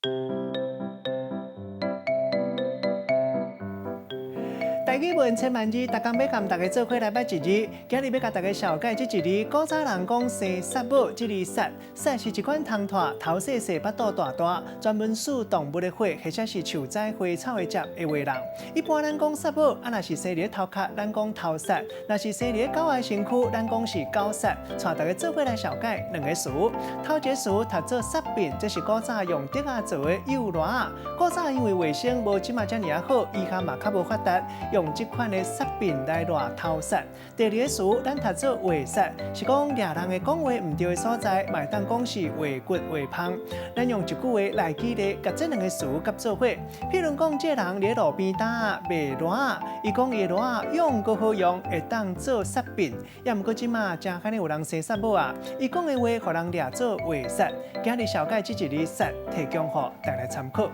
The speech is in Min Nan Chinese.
台語文千萬字，逐工欲共大家做伙來捌一字。今日欲共大家紹介這一字，古早人講生虱母，這字虱，虱是一款蟲豸，頭細細，腹肚大大，專門欶動物的血，或者是樹仔花草的汁的話人。一般咱講虱母，啊若是生佇頭殼，咱講頭虱；若是生佇狗仔身軀，咱講是狗虱。帶大家做伙來紹介兩个詞。頭一个詞讀做虱變，這是古早用竹仔做的幼躼仔。古早因為衛生無這馬遮爾仔好，醫學嘛較無發達，用這款的虱變來躼頭虱。第二个詞，咱讀做話虱，是講掠人的講話毋對的所在，嘛會當講是話骨話芳。咱用一句話來舉例，共這兩个詞佮做伙。譬如講，這个人佇路邊擔賣躼仔，伊講伊的躼仔用閣好用，會當做虱變。也毋過這馬誠罕有人生虱母啊，伊講的話予人掠做話虱。今日紹介這一字虱，提供予大家參考。